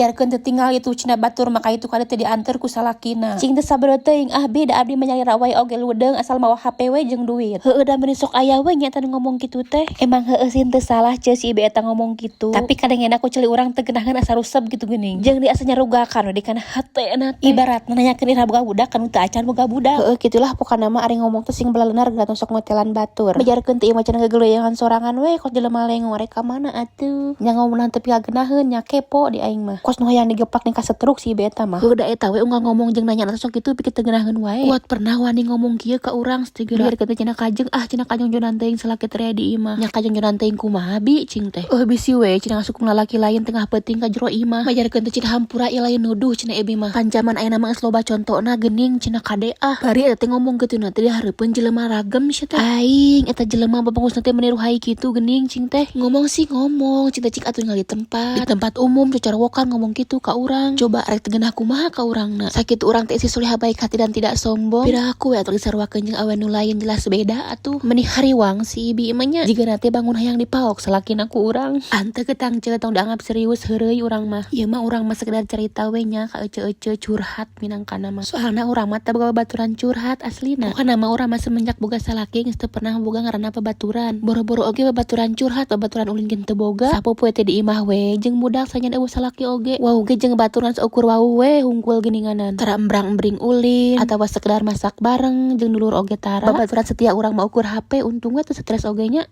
Majarkeun teu tinggal itu cenah batur maka itu kali teh dianter ku salakina. Cing teu sabar teuing ah, Bi, da abdi mah nyalira wae oge ludeung asal mawa HP we jeung duit. Heueuh, da meni sok aya we nya eta nu ngomong kitu teh. Emang heueuh sih, teu salah ce si ibu eta ngomong kitu. Tapi kadang ku ceuli urang teu geunaheun, asa rusep gitu geuning. Jeung di asa nyarugakan we di kana hatena teh. Ibaratna nanyakeun iraha boga budak ka nu teu acan boga budak. Heueuh, kitulah pokona mah, ari ngomong teh sing balalenar geura, tong sok ngotelan batur. Majarkeun teh ieu mah cenah gegeluyangan sorangan we kos jelema lengo, rek ka mana atuh. Nya ngomongna teu pikagenaheun nya, kepo di aing mah. Kos nu hayang digeplak ning kasetruk si ibu eta mah. Heueuh, da eta we unggal ngomong jeung nanya sok kitu pikir teu geunaheun wae. Kuat pernah wani ngomong kieu ka urang geura. Biar teh cenah kajeng ah, cenah kajongjonan teuing salaki teh di imah. Nya kajongjonan teuing kumaha, Bi, cing teh. Oh, bisi we cenah ngasukung lalaki lain tengah peuting ka jero imah. Majarkeun teh cenah hampura ieu lain nuduh cenah ebi mah. Kan jaman ayeuna mah geus loba contona geuning cenah, kade ah. Bari eta teh ngomong kitu na teh dihareupeun jelema ragem sia teh. Aing eta jelema babangusna teh meni ruhai kitu geuning cing teh. Ngomong sih ngomong cing teh, cik atuh ningali tempat. Di tempat umum cocorwokan ngomong kitu ka urang. Coba rek teu geunah kumaha ka urangna. Sakitu urang teh si soleha, baik hati dan tidak sombong. Pira aku we atuh disaruakeun jeung awe nu lain, jelas beda atuh. Meni hariwang si ibi mah nya. Jiga teh bangun hayang dipaok salakina ku urang. Ante ketang ce, tong dianggap serius, heureuy urang mah. Ieu mah urang mah sekedar cerita we nya ka ece-ece, curhat minangkana mah. Soalna urang mah teu boga babaturan curhat aslina. Pokona mah urang mah semenjak boga salaki geus teu pernah boga ngaranna babaturan. Boro-boro oge babaturan curhat, babaturan ulin ge teu boga. Sapopoe teh di imah we jeung budak, sanjan euweuh salaki oge. Wau ge jeung baturan saukur wau we hungkul geuninganan. Tara embrang-embring ulin atawa sekedar masak bareng jeung dulur oge tara. Babaturan setia urang mah ukur HP, untung we teu stres oge nya.